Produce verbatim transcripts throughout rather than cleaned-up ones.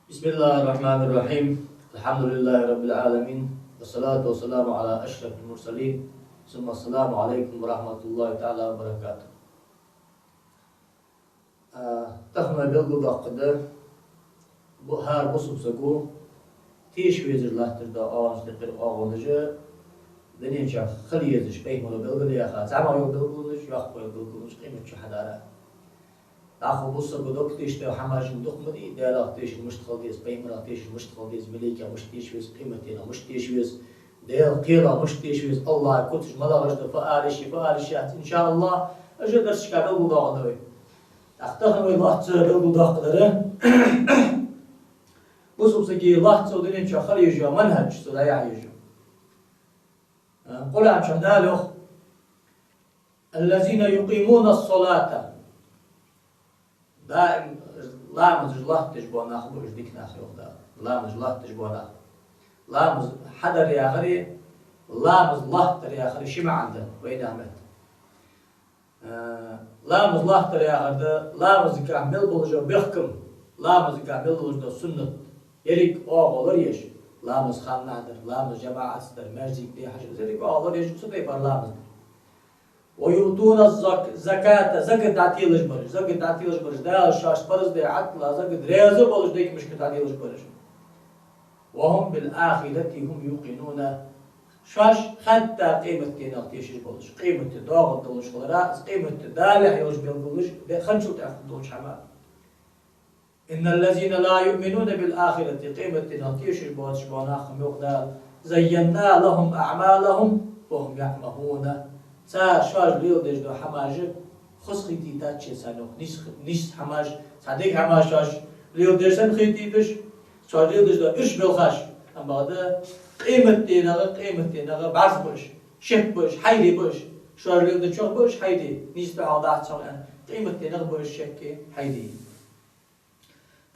بسم الله الرحمن الرحيم. الحمد لله رب العالمين. والصلاة والسلام على أشرف المرسلين. ثم السلام عليكم ورحمة الله تعالى وبركاته. А, тахан вай белгалдоаккхаргда, бу-, хӀара бусалба саго теша везаш латташ дола оагӀонаш, тӀеххьара оагӀонаш, дунен чу хила езаш, пайхамаро белгалъяьха, зӀамагӀа йола белгалонаш, йоккха йола белгалонаш, къемат чу хьадар. ДӀахо бусалба саго дог тешаш дола хӀамаш дукха ма дий, Далах тешар мишта хила деза, пайхамарах тешар мишта хила деза, малейкех мишта теша веза, къематденах мишта теша веза, Даьла кхелах мишта теша веза, АллахӀа куцаш малагӀаш да, фу ала йиш я, фу ала йиш яц, иншааллахӀ, уж дарсашка белгалдоаккхаргда вай. ТӀаккха тахан вай лоацца белгалдоаккхаргдар, бусалба сага лоацца дунен чу хила езаш йола манхӀаж, цо дӀаяхьа езаш йола. Къуръан чу Дала йоах: الذين يقيمون الصلاة. Даим ламаз лоаттадеш бола нах ба уж, дика нах, йоах Дала. Ламаз лоаттадеш бола нах. Ламаз хьадар яхари, ламаз лоаттадар яхари ши маӀан да вайнаьха метте. Э, ламаз лоаттадар яхар да, ламазагахь мел болаш бола бехкам, ламазагахь мел долаш дола суннат, еррига оагӀув лораеш, ламаз ханнахьа дар, ламаз жамаӀатаца дар, маьждиге хьажа, еррига оагӀув лораеш, цу тайпара ламаз дар. ويؤتون الزك-، الزكاة, закат дӀателаш бараш, закат дӀателаш бараш, Дала шоашта парз даь Ӏаьдала закат, раьза болаш дегашка дӀателаш бараш. وهم بالآخرة هم يوقنون. Шоаш хатта къематденах тешаш болаш, къематди доагӀаргдолаш хилара, из къематди Далехь йолаш белгалонаш, бе-, ханчул тӀехьа долаш хӀама. إن الذين لا يؤمنون بالآخرة, къематденах тешаш боацаш бола нах, йоах Дала, زينا لهم أعمالهم فهم يعمهون. Цар шоаш леладеш дола хӀамаш хоза хетийтад шоашта, йоах, нийса, нийса хӀамаш, цхьа дика хӀамаш шоаш леладеш санна хетийташ, шоаш леладеш дола ирча белхаш, амма бакъда къематденах, къематденах бӀаргса ба уж, шек ба уж, хьайре ба уж, шоаш леладечох ба уж хьайре, нийса духьал дац хьона, къематденах ба уж шекки, хьайре.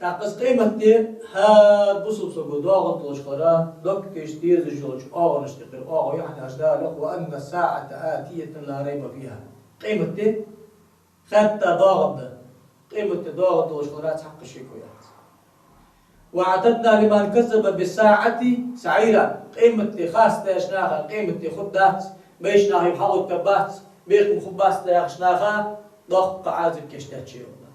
ТӀаккха из къематди хӀара бусалба саго доагӀаргдолаш хилара, дог тешаш дезаш йолча оагӀонашта юкъера оагӀув я хьона, аьнна Дала йоах: وأن الساعة آتية لا ريب فيها. Къематди хатта доагӀаргда. Къематди доагӀаргдолаш хилара цхьаккха шеко яц. وأعتدنا لمن كذب بالساعة سعيرا. Къематди харцдеча наха, къематди хургдац, бейша нах юха хьалгӀоттаргбац, бекхам хургбац яхача наха доккха Ӏазап кийчдаьд шоана.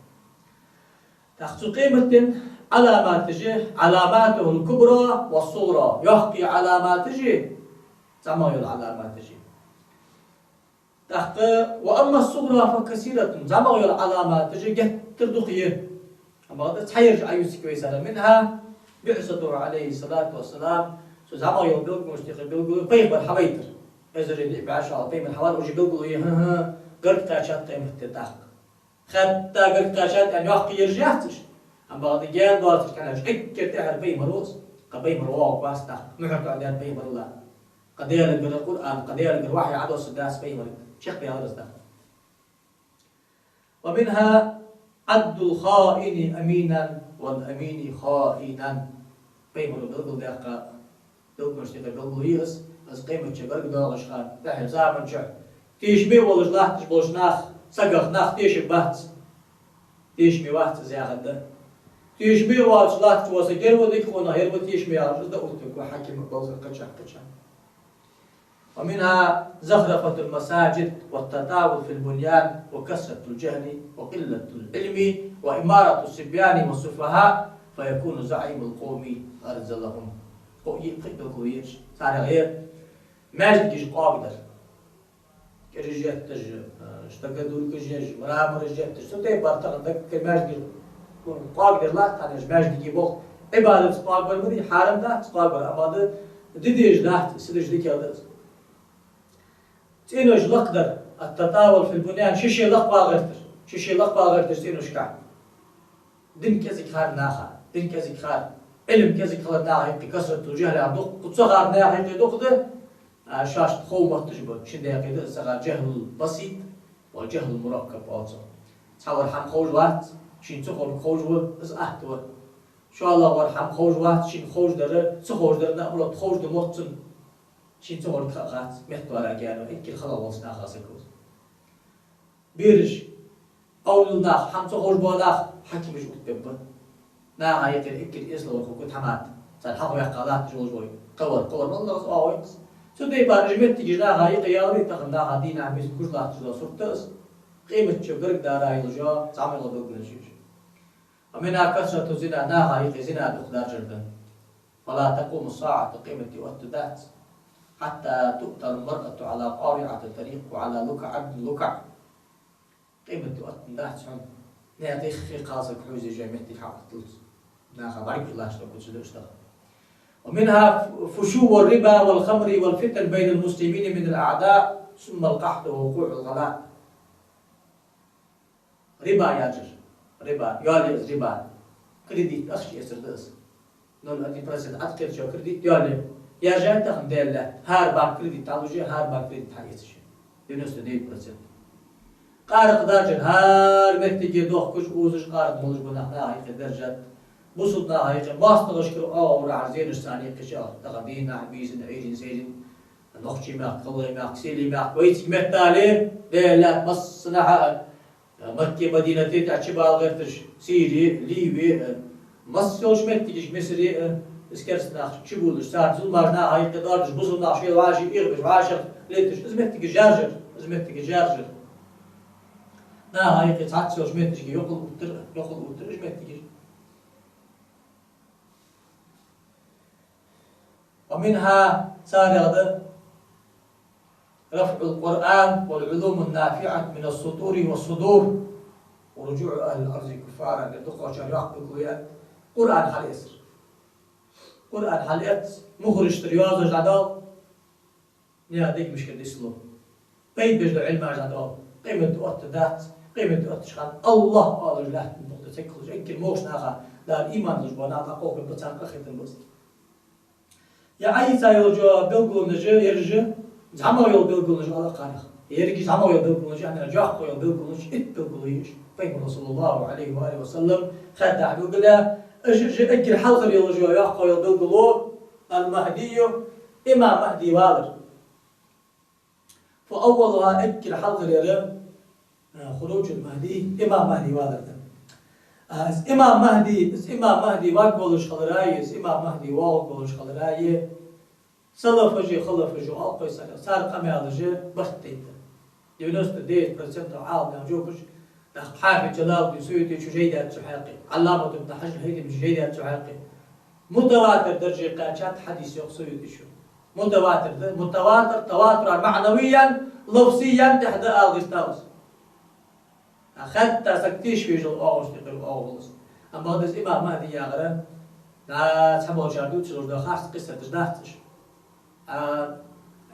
ТӀаккха цу къематден Ӏаламаташ я, علاماته الكبرى والصغرى, йоккхий Ӏаламаташ я, зӀамагӀа йола Ӏаламаташ я. ТӀаккха, وأما الصغرى فكثيرة, зӀамагӀа йола Ӏаламаташ геттара дукха я. Амма бакъда цхьаяраш Ӏаювцаргва вай царех. منها بعثته عليه الصلاة والسلام, цу зӀамагӀа йолча белгалонашта юкъера белгало я пайхамар хьавайтар. Эзар диъ бӀаь шу хьалха пайхамар хьавар, уже белгало я, хӀа-хӀа, гарга кхаьчад къематди тӀаккха. Хатта гарга кхаьчад аьнна йоккха ераш яц уж. Амма бакъда гаьна доацача хана эггара тӀеххьара пайхамар ва из. Кхы пайхамар воагӀаргвац тӀаккха, мухӀар тоадаьд пайхамарал. Кхы Даьлагара Къуръан, кхы Даьлагара вахьи Ӏодоссаргдац пайхамарга. Чакхдаьлар из тӀаккха. ومنها عد الخائن أمينا والأمين خائنا. Пайхамаро белгалдаьккха белгалонашта юкъера белгало я из, из къематди гарга доагӀача хана, тӀеххьарча заман чухь тешаме волаш латташ болча нах, сагах нах тешаргбац. Тешаме вац из яхар да. Тешаме воацаш латташ вола саг ер ва дика къонах, ер ва тешаме яхаш, из дӀаоттаргва хьакима, балха, кхычахьа, кхычахьа. ومنها زخرفة المساجد والتطاول في البنيان وكثرة الجهل وقلة العلم وإمارة الصبيان والسفهاء فيكون زعيم القوم أرذلهم. Кхо-, е-, кхы белгало я ераш. Царех я маьждигаш къоагадар. КӀираш етташ, э, штукатуркаш еш, мрамораш етташ, цу тайпара тахан даггара маьждигаш къоагадеш латт хьона уж, маьждиге болх, Ӏибадатаца къоагабар ма дий, хьарам дац къоагабар, амма да, де дезаш дац, ца дезаш дикагӀа да из. ЦӀенош лакхдар, التطاول في البنيان, ши-ши лакхвала гӀертар, ши-ши лакхвала гӀертар цӀеношка. Дин кӀезига хар наха, дин кӀезига хар, Ӏилма кӀезига хилар наха юкъе, كثرة الجهل, дукха ца хар наха юкъе дукха да, а, шоашта хов мотташ ба, шин декъе да из ца хар, جهل بسيط ва جهل مركب оал цох. Цхьавар хӀама ховш вац, шийна ца ховрг ховш ва, из атта ва. ШоллагӀвар хӀама ховш вац, шийна ховш дар, ца ховш дар, наоборот, ховш да мотт цунна, шийна ца ховрг хаа хац, меттавар а гаьна, эггара хала волча наха саг ва из. Бераш, овлиял нах, хӀама ца ховш бола нах хьакимаш оттабергба. Наха юкъера эггара эсала хургва тхьамада. Цар хьалхаваьккха латташ волаш вай. Кхывар, кхывар мел лахаз оагӀув. Цу тайпара уж моттигаш наха юкъе яларе тахан, наха дийнахьа бийсан гуш латташ дола сурт да из. Къематдийнахьа гаргадара йолаш йола зӀамагӀа белгалонаш я уж. ومنها كثرة الزنا, наха юкъе зина дукха даржар да. ولا تقوم الساعة, къематди оттадац. حتى تؤتى المرأة على قارعة الطريق وعلى لكعة من اللكع. Къематди оттадац хьона, наькъа тӀа хи кхалсаг хьувзаш йола моттиг хьаотталца. Наха бӀаргагуш латташ да куцаш да уж тахан. ومنها فشو الربا والخمر والفتن بين المسلمين من الأعداء ثم القحط ووقوع الغلاء. Риба яхар. Риба. Йоалае из риба. Кредит, ахча эцар да из. Ноль один процент Ӏоткъаьча кредит йоалае. Яржай тахан Даьла лаьтта. ХӀара банк кредит хьалуш я, хӀара банк кредит хьаэцаш я. Девяносто девять процент. Къаракъ даржар, хӀара моттиге дохкаш, узаш, къаракъ молаш ба нах, наха юкъе даржар. Бусалба наха юкъе моастагӀашкара оагӀорахьара зенаш царна юкъе чӀоагӀа. Тахан дийнахьа, бийсан, Ӏуйрийна, сайрийна, нохчий мехка, гӀалгӀай мехка, селий мехка, вайцига меттел, Даьла лаьтта массанахьа а, Макка, Мадинате тӀа чубала гӀерташ, Сири, Ливи, э, масса йолча моттигашка, Мисри, э, из керста нах чубувлаш, царна зуламаш наха юкъе доаржадеш, бусалба нах шоайла вӀаший эгӀабеш, вӀашагӀ летташ, из моттигаш яржар, из моттигаш яржар. Наха юкъе цхьацца йолча моттигашка йокъал увттар, йокъал увттар уж моттигаш. ومنها, царех да, رفع القرآن والعلوم النافعة من السطور والصدور ورجوع أهل الأرض كفارا, дукхачар йоккха белгало я Къуръан хьалэцар. Къуръан хьалэц, мухӀараш тӀара йоазув дӀадоал, наьха дегашкара дицлу. Пайда беш дола Ӏилмаш дӀадоал. Къематди оттадац, къематди оттача хана АллахӀ оалаш лаьттан букъ тӀа ца кхувш, эггара могаш наха Дала иман луш бола нах дӀакхухьаргба, царна къахетам ба из. Е Ӏайса йолча белгалонаш, ераш зӀамагӀа йола белгалонаш ала кхарах. Ераш зӀамагӀа йола белгалонаш, яхар йоккха йола белгалонаш, итт белгало я уж. Пайхамара, صلى الله عليه وآله وسلم, хаддахь белгала, уж, уж эггара хьалхара йолаш йола йоккха йола белгало, المهدي, имам МахӀди валар. فأولها, эггара хьалхара яр, а, خروج المهدي, имам МахӀди валар да. А, из имам МахӀди, из имам МахӀди варгволаш хилара е, из имам МахӀди воагӀаргволаш хилара е, салафаша, халафаша, алкхой салаф, цар къамаьлаш барт тайпа. Девяносто девять процентов Ӏаламнаха жоп луш, нах, Хьафиз Джалалуддин СуютӀечо жай даьд цу хьакъехьа, Ӏалламат ибн Хьаджар ХӀайтамечо жай даьд цу хьакъехьа. Мутаватир дарже кхаьчад хьадис, йоах СуютӀечо. Мутаватир да, мутаватир, таватур, а, маӀнавиян, лафзиян тӀехьа да ала гӀерташ да из. А хатта саг тешаш везаш вола оагӀув, тӀехьа оагӀув да из. Амма бакъда из имам МахӀди яхар, да, цхьаболчар дувцаш дола харц къиссаташ дац уж. А,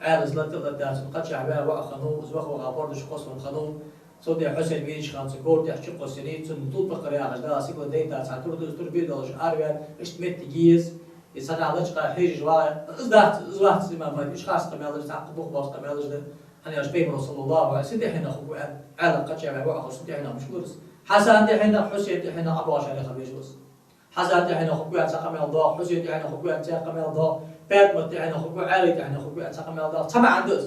Ӏаьлас латта а латтадаь, цун кхаьча ваь воӀ хиннав, из ваха-ваха бордаш кхоссавенна хиннав, цу тӀа Хьусен вийнача хана цун говра тӀа чукхоссаеннай, цунна тулпакъар яхаш, Дала сигалара дайта цхьа тур да из, тур бе долаш араваьннав, иштта моттиг я из, из цхьаннахьа лачкъа хьежаш вагӀа, из дац, из вац имам МахӀди, уж харц къамаьлаш да, цхьаккха бух боаца къамаьлаш да, хӀана аьлча Пайхамара, صلى الله عليه وسلم, сен тӀехьенах хургва аьнна, Ӏаьлас кхаьча ваь воӀ хиннав, цун тӀехьенах мишта хургва из. Хьасан тӀехьенах, Хьусен тӀехьенах ӀобоагӀаш яр яха везаш ва из. Хьасан тӀехьенах хургва аьнна цхьа къамаьл доагӀа, Хьусен тӀехьенах хургва аьнна цхьа къамаьл доагӀа, ПаьтӀмат тӀехьенах хургва, Ӏаьла тӀехьенах хургва аьнна цхьа къамаьл доагӀа. Цхьа маӀан да из.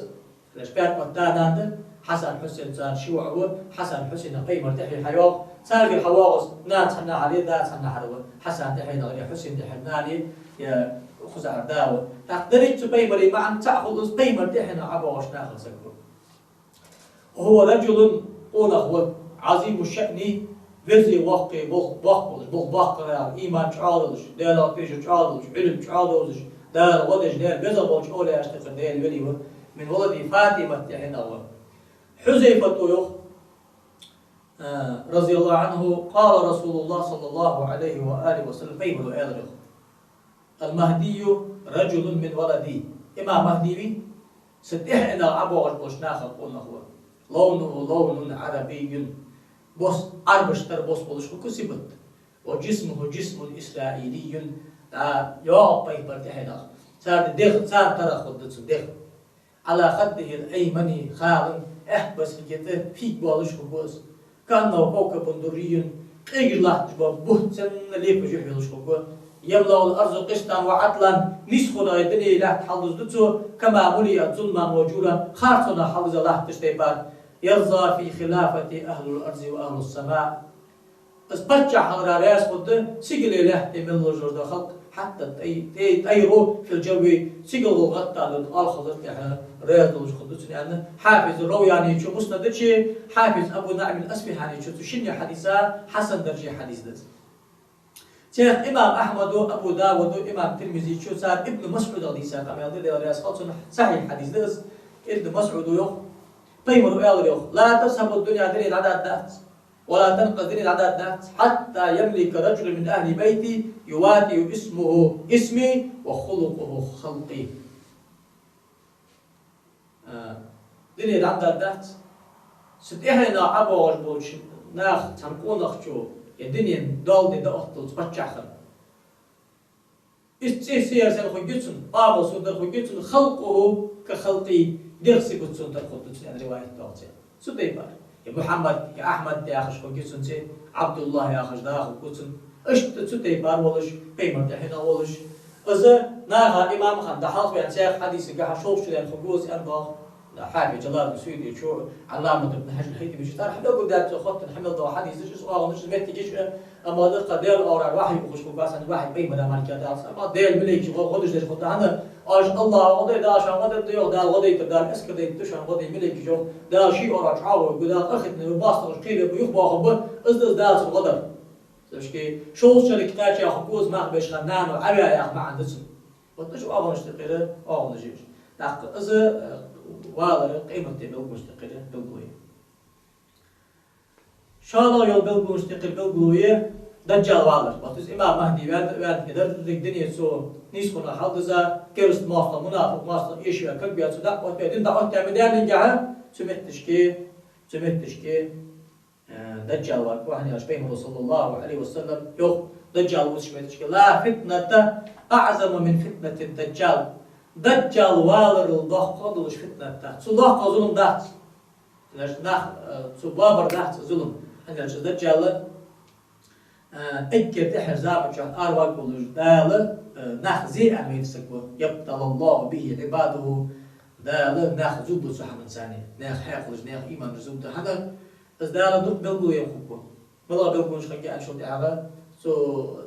Хьаьжа, ПаьтӀмат да, нана да, Хьасан, Хьусен царна ши воӀ ва, Хьасан, Хьусен Пайхамара тӀехье хьайоагӀа, царгара хьавоагӀа из, нана цхьаннахьара я, да цхьаннахьара ва, Хьасан тӀехьенагӀа е Хьусен тӀехьенагӀа нана я, е кхузахьара да ва. ТӀаккха деррига цу Пайхамара маӀан цаӀ хул из, Пайхамара тӀехьенах ӀобоагӀаш нахах саг ва. وهو رجل, къонах ва, عظيم الشأن, веза-воккха болх, боккха болаш, болх боккхагӀа, иман чӀоагӀа долаш, Даьлах тешар чӀоагӀа долаш, Ӏилма чӀоагӀа довзаш, Дала гӀо деш, Даьла безам болча овлияашта юкъера Даьла вели ва, من ولد فاطمة, тӀехьенах ва. Хьузайфата йоах, а, رضي الله عنه, قال رسول الله صلى الله عليه وآله وسلم, Пайхамара аьлар йоах: المهدي رجل من ولدي. Имам МахӀди ва са тӀехьенах ӀобоагӀаш болча нахах къонах ва. لونه لون عربي. Бос Ӏарбашта тара бос болаш хургва сибат. وجسمه جسم إسرائيلي. ДӀа йоагӀа Пайхамара тӀехьенах. Цар дегӀ, цар тара хургда цун дегӀ. على خده الأيمن خال, аьтта бӀаргса тӀа фиг боалаш хургва из. كأنه كوكب دري, къегаш латташ бола бутт санна лепаш юхь йолаш хургва. يملأ الأرض قسطا وعدلا, нийсхо а, дунен лаьтта хьалдузду цо, كما ملئت ظلما وجورا, харцонах хьалдуза латташ тайпара. يرضى في خلافته أهل الأرض وأهل السماء. Из паччахь хилара раьза хургда, сигале лаьтта тӀа мел лазар да халкъ, хьатта тӀай-, тӀай-, тӀайру фил жавви, сигалгӀолла гӀаттар да, оалхазар тӀехьа раьза долаш хургда цунна, аьнна Хьафиз Равяни чу Муснада чу, Хьафиз Абу НуӀайм ал-Асфахани чу цу шинне хьадиса хьасан дарже хьадис да из. Цхьаькха имам Ахьмада, Абу Давуда, имам Тирмизичо цар Ибн МасӀудах дийца къамаьл да, Даьла раьза хилва цунна, сахьихь хьадис да из. Ибн МасӀуда йоах, пайхамара аьлар йоах: «لا تذهب الدنيا, дуне дӀадоагӀаргдац, ولا تنقضي, дуне дӀадоагӀаргдац, حتى يملك رجل من أهل بيتي يوطئ اسمه اسمي وخلقه خلقي». А, дуне дӀадоагӀаргдац, са тӀехьенах ӀобоагӀаш болча наха цхьан къонахчо е дунен доал де дӀаотталца паччахь хинна. Из цӀи сий сенна хургья цун, къамал сенна хургья цун, خلقه كخلقي, дегӀ сибат сенна хургда цун, аьнна риваят доагӀа цун. Цу тайпара. Е Мухьаммад, е Ахьмад яхаш хургья цун цӀи, Ӏабдуллахь яхаш да хургва цун. Иштта цу тайпара волаш, пайхамара тӀехьенах волаш. Из наха имам хинна дӀахьалхаваьнна цхьаькха хьадисагахьа шовзткъа шу даьнна хургва из, аьнна доагӀа. Хьафиз Джалалуддин Суютичо, Ӏалламат Ибн Хьажар ал-ХӀайтамичо, цар хьадоагӀаргдац цо хоттаденна хьа мел доагӀа хьадисаш, из оагӀонаш, из моттигаш, амма дукха Даьла оагӀорахьара вахьи ухаш хургвац, вахьи пайхамара мара кхы дац, амма Даьла малейкаша гӀо-, гӀо деш деш хургда хьона, оаш АллахӀа гӀо дой, Дала шоана гӀо дергда йоах, Дала гӀо дайтар, Дала эскар дайтар да шоана гӀо дой, малейкаша йоах, Дала ший оагӀорахьара чӀоагӀо вайргва, Дала къахетаме вайна, моастагӀаша кхерабу, юхабоахаргба, из да из Дала цун гӀо дар. Цу шке шовзткъа шерага кхаьча хургва из, мах беш хинна нана Ӏаваь яха маӀан да цун. Вот уж оагӀонаш тӀа кхера, оагӀонаш я уж. ТӀаккха из, э, валар къематди белгалонаш тӀа кхера белгало я. ШоллагӀа йола белгалонаш тӀа кхера белгало я Даджал валар. Вот из имам Махьди ваьнна, ваьнна кхы деррига дуне цо нийсхо хьалдиза, кераста моастагӀа, мунафикъ моастагӀа эшаваь, кагваь, цо дӀаоттаваь, дин дӀаоттаваь ма даьннадале, цу моттигашка, цу моттигашка Э, Даджал варгва, хӀана аьлча пайхамара, صلى الله عليه وسلم, йоах, Даджал вувцача моттигашка: «لا فتنة أعظم من فتنة الدجال». Даджал валарал доккхагӀа долаш фитнат дац. Цул доккхагӀа зулам дац. Значит, нах, э, цо боабар дац зулам. ХӀана аьлча Даджал, э, эггара тӀехьарча заман чухь араваргволаш Дала, э, нах зе аьнна вайта саг ва. «يبتلي الله به عباده». Дала нах зувргда цу хӀаманца, наьха хьаькъалаш, наьха иманаш зувргда. ХӀана Из Дала дукха белгалонаш енна хургва. МалагӀа белгалонаш хургья аьнначул тӀехьагӀа, цо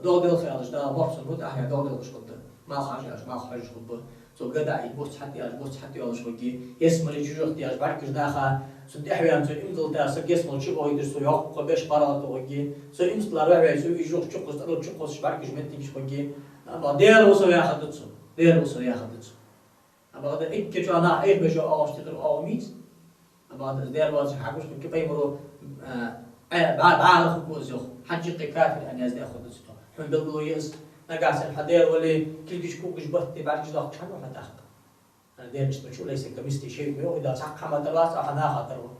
догӀа делха аьлча, Дала мохк цунна бу, тӀаккха догӀа делхаш хургда. Малх хьажа аьлча, малх хьожаш хургба. Цо гада ийча, бус хьатӀа аьлча, бус хьатӀайоалаш хургья. Ялсмале жожагӀате яьлча, бӀаргаш даха, цунна тӀехьаваьнна цо иман дилла саг ялсмале чу вахийташ, цо йоккха беш паргӀато хургья. Цо иман диллар ваьхьаваьнна, цо из жожагӀате чукхувсаш, тӀарал чукхувсаш бӀаргаш моттигаш хургья. Амма Даьла ва со яхаргда цо. Даьла ва со яхаргда цо. Амма бакъда эггара чӀоагӀа нах Ӏехабеш йола оагӀонаш тӀа кхера оагӀув мийца. Амма бакъда из Даьла вац хьагуш хургья пайхамара, э, э, бӀа-, бӀарахургва из йоах. Хьажкъе кафир аьнна яздаь хургда цо. Хьона белгало я из, нагахьа санна хьо Даьла вале, кулгаш, когаш бетта, бӀаргаш доахкаш хьан ва хьо тӀаккха? Хьона Даьла иштта ма дац, «ليس كمثله شيء» йоах, из Дала цхьаккха хӀама тара вац, Ӏа наха тара ва.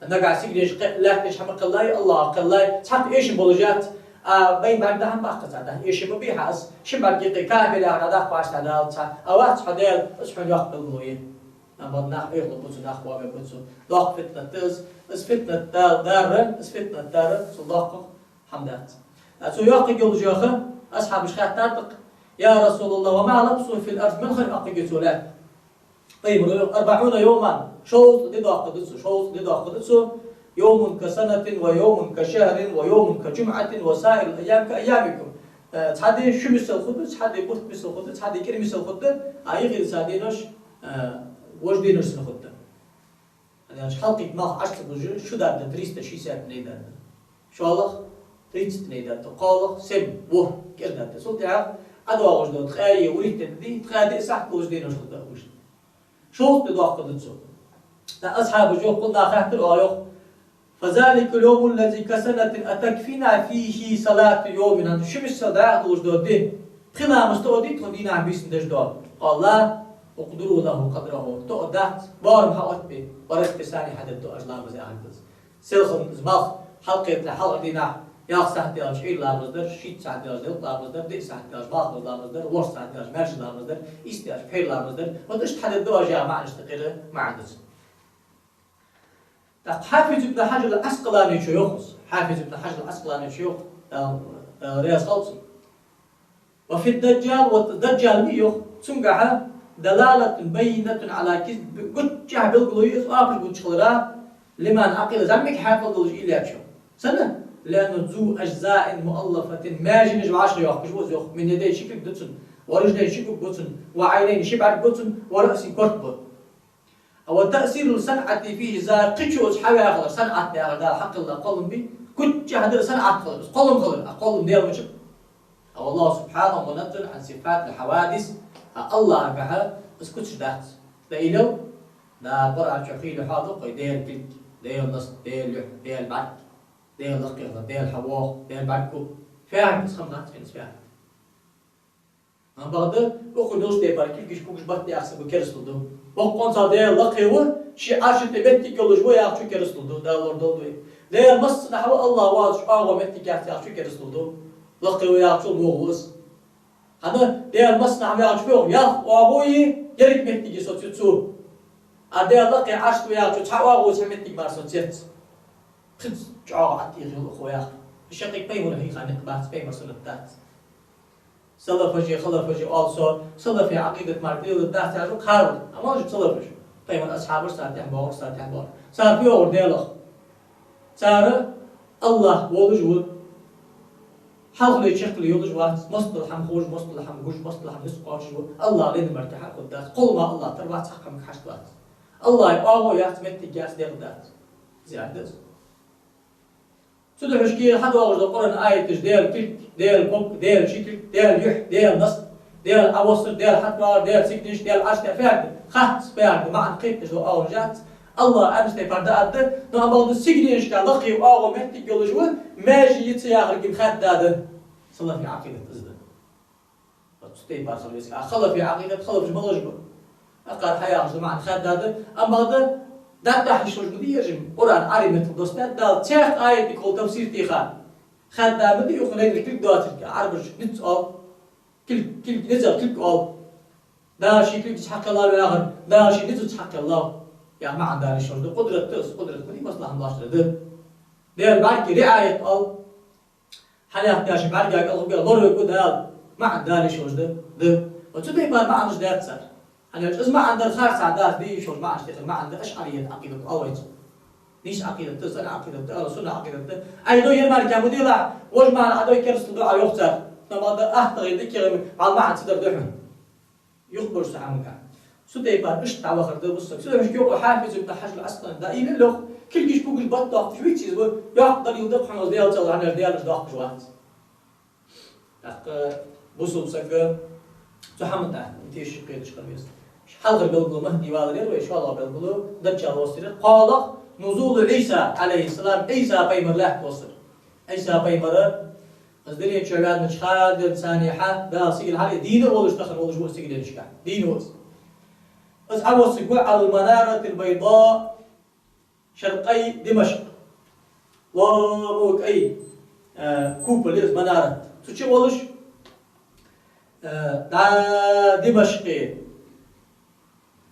Нагахьа сигалеш кхе-, лаьтташ хӀама кхеллай, АллахӀах кхеллай, цхьаккха эшам болаш яц, а, бай бӀарг да хӀама баккха ца да, эшам ма бий хьа из, шин бӀаргеи кхы кафир яхар дӀадаккха вац хьа Дала цхьа, а вац хьо Даьла, из хьона йоккха белгало я. Амма нах Ӏехалургба цо, нах боабергба цо. Доккха фитнат да из, из фитнат да-, дар, из фитнат дар, цул доккхагӀа хӀама дац. А цо йоаккхаргйолаш йоах, асхьабаша хаьттар тӀаккха: «يا رسول الله، وما لبثه في الأرض؟» Мел ха йоаккхаргья цо лаьтта? Пайхамара йоах: «أربعون يوما», шовзткъа ди доаккхаргда цо, шовзткъа ди доаккхаргда цо, «يوم كسنة ويوم كشهر ويوم كجمعة وسائر الأيام كأيامكم». Э, цхьа ди шу мисал хургда, цхьа ди бутт мисал хургда, цхьа ди кӀира мисал хургда, а юхедиса денош, э, вож денош санна хургда. ХӀана аьлча хьалкхийттача малх Ӏочу ца гуш, шу даргда триста шестьдесят дней даргда. ШоллагӀа тридцать дней даргда, кхоалагӀа семь, ворхӀ, кӀира даргда. Цул тӀехьагӀа ӀодоагӀаш дола ткъаь вурийтта ди, ткъаь диъ сахьат долаш денош хургда уж. Шовзткъа ди доаккхаргда цо. ТӀаккха асхьабаша йоах, кхунна хаьттар оаха йоах: «فذلك اليوم الذي كسنة أتكفينا فيه صلاة يوم؟» ХӀанз шу миссел дӀаьха долаш дола ди, пхи ламаз тоъадий тхона дийнахьа, бийсанна деш дола? «قال: لا أقدر له قدره». Тоъадац, боарам хьаоттабе, ورتب ثاني, хьадергда оаш ламаз, яхилга да из. Селхан из малх хьалкхетале хьалхарча дийнахьа ялх сахьат даьлча Ӏуйра ламаз дар, шийтта сахьат даьлча делкъа ламаз дар, диъ саьхьат даьлча малхбуза ламаз дар, ворхӀ саьхьат даьлча маьрша ламаз дар, ийс даьлча пхьера ламаз дар. Вот иштта хьадергда оаш яха маӀанаш тӀа кхера маӀан да из. ТӀаккха Хьафиз ибн Хьажар ал-Ӏаскъаланичо йоах из. Хьафиз ибн Хьажар ал-Ӏаскъаланичо йоах, Дала, Дала раьза хилва цунна. «وفي الدجال», вот Даджал ма йий йоах, цунгахьа, «دلالة بينة على كذبه», гуччахьа белгало я из оапаш гучахилара, «لمن عقل», зӀамига хьаькъал долаш уйла ечо. Сенна? لأنه ذو أجزاء مؤلفة, маьженаш вӀашагӀйоаккхаш ва из, йоах. من يدين, ши кулг да цун, ورجلين, ши кулг ба цун, وعينين, ши бӀарг ба цун, ورأس, корта ба. وتأثير الصنعة فيه, из кхычо из хьаваь хилар, санӀат яхар Дала хьакхелла кхоллам ба, кулг чу хьадар санӀат хилар, из кхоллам хилар, а кхоллам Даьла мичаб. والله سبحانه منزه عن صفات الحوادث, а АллахӀагахьа из куцаш дац. Далил, да, Къуръан чу хийла хьоадоаккх вай Даьла кулг, Даьла нас, Даьла юхь, Даьла бӀарг, Даьла лакхе хилар, Даьла хьавоагӀа, Даьла бӀарг ва. Фу яхар да из, хӀама дац, из фу яхар да. Амма бакъда, укхун йолча тайпара кулгаш-пулгаш бат яхар саг керастал ду. Боккъонца Даьла лакхе ва, ший Ӏарша тӀа моттиг йолаш ва яхачо керастал ду, Дала лорадолда вай. Даьла массанахьа ва, АллахӀ воацаш оагӀув, моттиг яц яхачо керастал ду. Лакхе ва яхачул вогӀу из. ХӀана, Даьла массанахьа ва яхачо фу йоах, ялх оагӀув я, еррига моттиг я соцаеш цо. А Даьла лакхе Ӏарша тӀа ва яхачо цхьа оагӀув, цхьа моттиг мара соцаеш яц. Пхезза чӀоагӀа Ӏаттехьа ва укхо яхар. Шаккхе пайхамара хьийха никъ бац, пайхамара суннат дац. Салафаши, халафаши оал со, салафий Ӏакъидат мара тӀадилла дац яхаш ва кхарал. Амма уж салафаш, пайхамара асхьабаш, цар тӀехьа боагӀараш, цар тӀехьа боагӀараш. Цар фу йоахар Даьлах? Цар АллахӀ волаш ва. Хьалхале чаккхале йолаш вац, моастагӀал хӀама ховш, моастагӀал хӀама гуш, моастагӀал хӀама низ кхоачаш ва. АллахӀ лена мара тӀехьа хургдац, кхоллама АллахӀ тара вац, цхьаккха хӀамага хьашт вац. АллахӀа оагӀув яц, моттиг яц, дегӀ дац. Из яхар да из. Цудухьа шоашка хьадоагӀаш дола Къуръан аяташ, Даьла кулг, Даьла ког, Даьла ши кулг, Даьла юхь, Даьла нас, Даьла Ӏовоссар, Даьла хьатӀавалар, Даьла сигленаш, Даьла Ӏарш, Даьла фаьрда, хатта фаьрда, маӀан кхеташ дола оагӀув яц. АллахӀа аьннача тайпара да, аргда, но амма бакъда сигленашка лакхе оагӀув, моттиг йолаш ва, маьже я ца яхар гин хаддада. Салафий Ӏакъидат из да. Цу тайпара хила веза. А халафий Ӏакъидат, халафаш малаш ба? Акхар хьаяхаш да маӀан хаддада, амма бакъда дӀадахьа йиш йолаш ма дий ераш, Къуръан Ӏарбий меттала доссадаьд Дала, цхьаькха аятага хул тафсир теха. Хадда ма дий укхун лайнар кулг доацилга, Ӏарбаша низ оал, кулг, кулг, низах кулг оал. Дала ший кулгаца хьакхеллав яхар, Дала ший низаца хьакхеллав яха маӀан дала йиш йолаш да. Къудрат да из, къудрат ма дий, масала хӀама лоаттадар да. Даьла бӀарга риӀаят оал. Хьалаьхкача бӀаргага алхубе лоравергва Дала, маӀан дала йиш йолаш да, да. Ва цу тайпара маӀанаш даьд цар. ХӀана аьлча из маӀан дар харцахьа дац, де йиш йолаш маӀанаш тӀехьа маӀан да ашӀарийята Ӏакъидат оал вай цох. Нийса Ӏакъидат да, цӀена Ӏакъидат да, ахӀлу сунна Ӏакъидат да. Ай, ну, ер мара кхы ма делахь, вож маӀан Ӏадой, керастал ду Ӏа, йоах цар. Но ма да, ахтагӀий да кхы, вӀалла маӀан ца дар да хьона. Юхабараш цу хӀамага. Цу тайпара иштта дӀавахар да бусалба саг. Цудухьа йоах Хьафиз ибн Хьажар Ӏаскъалани, да, илли лох, кулгаш-пулгаш бат доаккхаш виц из ва, йоккха далил да-кх хьона из Даьла цӀалла, хӀана аьлча Даьлаша доаккхаш вац. ТӀаккха бусалба саг цу хӀаман тӀа тешаш, кхеташ хила веза. Хьалхара белгало Махьди валар яр вай, шоллагӀа белгало Даджал воссар яр. КхоалагӀа нузулу Ӏийса, Ӏалайхи ссалам, Ӏийса пайхамар лаьтта воссар. Ӏийса пайхамар из дунен чу ваьннача хана денз царна хьа, Дала сигала хьале, дийна волаш, тахан волаш ва сигаленашка. Дийна ва из. Из Ӏовоссаргва على المنارة البيضاء شرقي دمشق. Лома кӀай, э, купол я из, манарат. Цу чу волаш, э, дӀа Димашкъе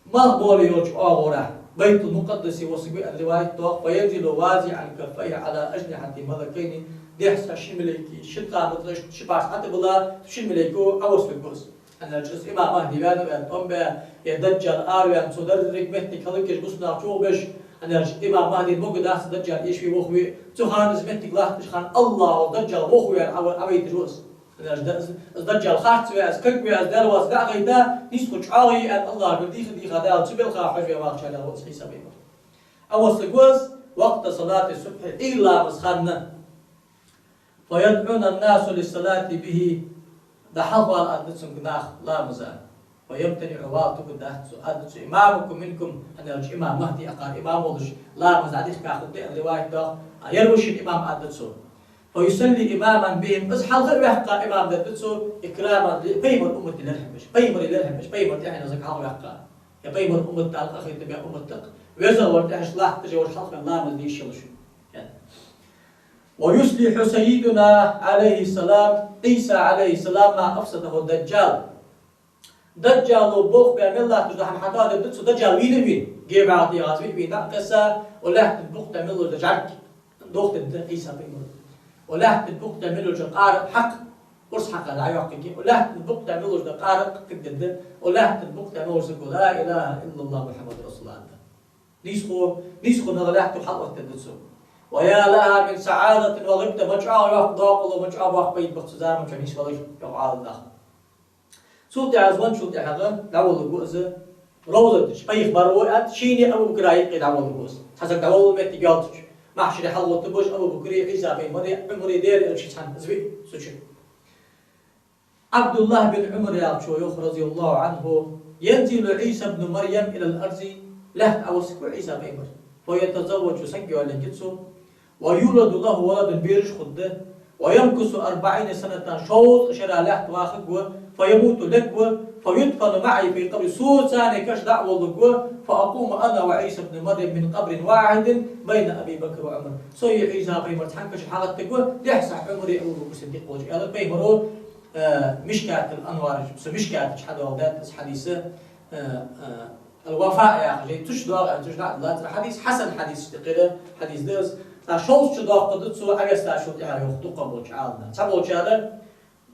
малхбола йолча оагӀорахьа, Байтул-Мукъаддасе воссаргва аьнна риваят доагӀа, فينزل واضعا كفيه على أجنحة ملكين, дехьа-сехьа ши малайк, ши тӀа ма дий, ши парс хьатӀабилла, шин малайко Ӏовоссаргва из. ХӀана аьлча из имам Махьди ваьнна, ваьнна тӀом бе, е Даджал араваьнна, цо деррига моттиг хӀалакъеш, бусалба нах чугӀбеш, хӀана аьлча имам Махьдина могаргдац Даджал эшаве, вохаве, цу хана из моттиг латтача хана АллахӀа Даджал вохаве аьнна Ӏа-, Ӏовайташ ва из. ХӀана аьлча да-, из Даджал харц ве, из ког ве, из Даьла воацилга дӀагӀайта, нийсхо чӀоагӀа я аьнна АллахӀагара дийха-дийха Дала цу белха хьожаве вахачарех ва из Ӏийса пайхамар. Ӏовоссаргва из وقت صلاة الصبح, Ӏуйра ламаза хана. فيدعون الناس للصلاة به, дӀахьалхавала аргда цунга наха ламаза. فيمتنع, вала тугаргдац цо, аргда цо: إمامكم منكم, хӀана аьлча имам Махьди акхар имам волаш, ламаз дӀадихка хургда аьнна риваят доагӀа, а ер ва шун имам, аргда цо. فيصلي إماما بهم, из хьалха а ваьккха имам дергда цо, إكراما ل-, пайхамара уммата лерхӀам беш, пайхамара лерхӀам беш, пайхамар тӀехьенна саг хьалха ваьккха. Е пайхамара уммат Дала къахетам бе уммат да-кх, везагӀвар тӀехьашка латташ, вож хьалха ваьнна ламаз де йиш йолаш. ويصلح سيدنا عليه السلام, Ӏийса Ӏалайхи ссалам, ما أفسده الدجال. Даджало болх бе мел латташ дола хӀама хьатӀадергда цо, Даджал вийна а вийна. ГебӀа тӀа яхаш вийна, вийна дӀакъаьста, укх лаьттан букъ тӀа мел йолаш дола жӀарг дохадергда Ӏийса пайхамара. Укх лаьттан букъ тӀа мел йолаш дола къаракъ хьакха, урс хьакха дӀайоаккхаргья. Укх лаьттан букъ тӀа мел йолаш дола къаракъ кхидергда. Укх лаьттан букъ тӀа мел йолаш саго: لا إله إلا الله محمد رسول الله, аргда. Нийсхо, нийсхо нагахь лаьтто хьалъоттадергда цо. ويا لها من سعادة وغبطة, мичча йоккха дакъа, мичча боккха пайда ба цу заман чу нийсвалар, йоах Ӏаламнаха. Цул тӀехьагӀа, звончул тӀехьагӀа дӀаволларгва из ровзата чу, пайхамар ва аьнна, шийна Абу Бакра юкъе дӀаволларгва из. Цхьа саг дӀаволла моттиг йоацача, махьшаре хьалгӀоттаргба уж Абу Бакри, Ӏийса пайхамари, Ӏумари, Даьла элчеи цхьана, из виъ цу чу. Ӏабдуллахь бин Ӏумар яхачо йоах, رضي الله عنه: ينزل عيسى ابن مريم إلى الأرض, лаьтта Ӏовоссаргва Ӏийса пайхамар. فيتزوج, саг йоалаергья цо. ويولد له ولد, бераш хургда. ويمكث أربعين سنة, шовзткъа шера лаьтта вахаргва. فيموت, лергва. فيدفن معي في قبري, со цунна каша дӀа а волларгва. فأقوم أنا وعيسى ابن مريم من قبر واحد بين أبي بكر وعمر. Со а Ӏийса пайхамар цхьан каша хьалгӀаттаргва, дехьа сахь Ӏумари Абу Бакр Сиддикъ волча. Аьлар пайхамаро, э, Мишкатул Анвар, цу Мишката чу хьадоаладаьд из хьадис, э, э, Ал-Вафа яха жай, цу чу доагӀа, цу чу дӀа а диллад цар хьадис, хьасан хьадис, тӀехьара хьадис да из. ТӀаккха шовзткъа шу доаккхаргда цо Ӏовессачул тӀехьагӀа, йоах дукхагӀболча Ӏаламнаха. Цхьаболчар,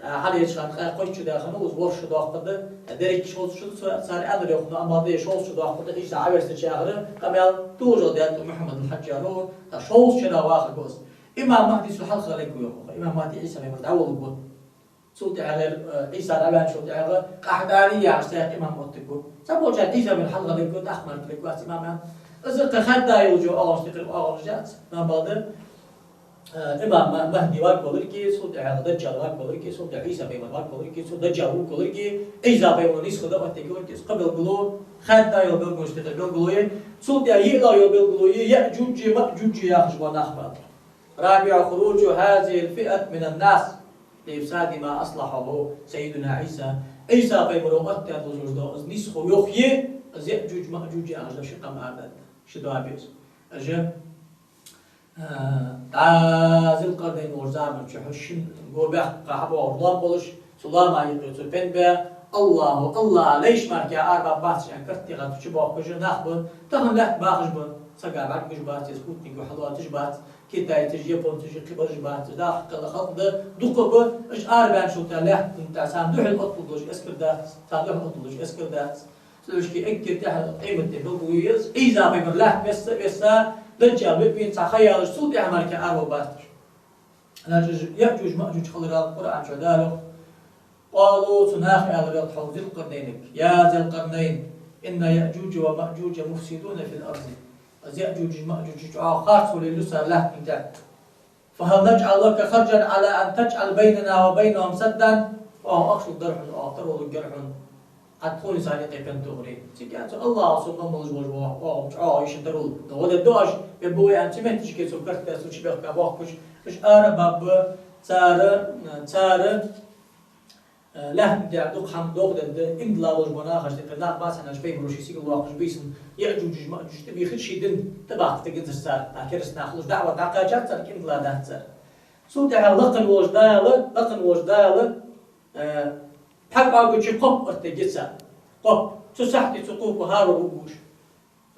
а, хьалхарча хана ткъаь кхойтта шу даьхад, из ворхӀ шу доаккхаргда, а, деррига шовзткъа шу да цо, цар аьннар, йоах, но амма дий шовзткъа шу доаккхаргда Ӏийса Ӏовессача яхар, къамаьл тужал даьд Мухьаммад ал-Хьажжара, тӀаккха шовзткъа шера вахаргва из. Имам Махьди цул хьалха хиларгва, йоах, имам Махьди Ӏийса пайхамар дӀаволларгва. Цул тӀехьагӀа, э, Ӏийса дӀаваьнначул тӀехьагӀа, Къахьтани яхаш цхьа имам оттаргва. Цхьаболчар Ӏийса пайхамар хьалха хиларгва, тӀаккха мара хиларгва аьнна имам. Из кхы хадда йолча оагӀонаш тӀехьара оагӀонаш яц, амма бакъда, э, имам Ма-, Махьди варгваларгва, цул тӀехьагӀа Даджал варгваларгва, цул тӀехьагӀа Ӏийса пайхамар варгваларгва, цул Даджал вувргваларгва, Ӏийса пайхамар нийсхо дӀаоттаргваларгва, из кхы белгало, хадда йола белгалонаш тӀехьара белгало я, цул тӀехьагӀа йиълагӀа йола белгало я, Яъжуджи Маъжуджи яхаш бола нах ба. رابع خروج هذه الفئة من الناس لإفساد ما أصلحه سيدنا عيسى. Ӏийса пайхамаро оттадаь долаш дола из нийсхо йоах е, из Яъжуж-Маъжуж яхаш дола ши къам арадаьд, ши доаба я из. Уж, э, дӀа Зулкъарнайн волча заман чухь шин го баьккха хьабоагӀаш лоам болаш, цу лоама юкъе цо пен баь, АллахӀо, АллахӀа лайш мара арабаьб бац аьнна карт тӀехьа цу чу боахкаш нах ба, тахан лаьтта бахаш ба, сага бӀаргагуш бац, е спутнико хьалоацаш бац, китайцаш, японцаш, кхыбараш бац, даха кхала халкъ да, дукха ба, уж арабаьнначул тӀехьагӀа лаьттан тӀа царна духьал отталуш эскар дац, царна духьал отталуш эскар дац. Цудухьа эггара тӀехьа къематден белгало я из, Ӏийса пайхамар лаьтта весса, весса, Даджал бе бийна цхьа ха ялаш, цул тӀехьа мара араваргвац уж. Яъжуж-Маъжуж хиларах Къуръан чу Дала йоах: قالوا, цу наха аьлар, йоах, хьо Зулкъарнайнага: يا ذا القرنين إن يأجوج ومأجوج مفسدون في الأرض. Из Яъжуж-Маъжуж чӀоагӀа харцвалийла я цар лаьттан тӀа. فهل نجعل لك خرجا على أن تجعل بيننا وبينهم سدا؟ Оаха ахча лургдар хьона, оаха таро лургьяр хьона, Ӏа тхоний царна юкъе пен тохаре. Цига аьннад цо: АллахӀа сона мел молаш болаш бола, оаха чӀоагӀа йиш я таро. Но вадет доаш, бе бу вай аьнна, цу метташка цо карт тӀа цу чу бехка боахкаш, уж арабаьб, цар, цар, э, лаьттан тӀа дукха хӀама дохадергда, иман дилла болаш бола нахаш тӀехьа, нах бац аьнна, пайхамаро ший сигала воаккхаш бийсан, Яъжуж-Маъжуж тӀабийхар ший дин, тӀабахкийтаргьяцар цар, а кераста нах хулаш, даӀват дӀакхаьчад цар, иман дилла дац цар. Цул тӀехьагӀа лакхе волаш Дала, лакхе волаш Дала, э, пхьагӀа гуча кхопа оттаергья царна. Кхопа. Цу сахьте цу кхопа хӀара вар вугуш.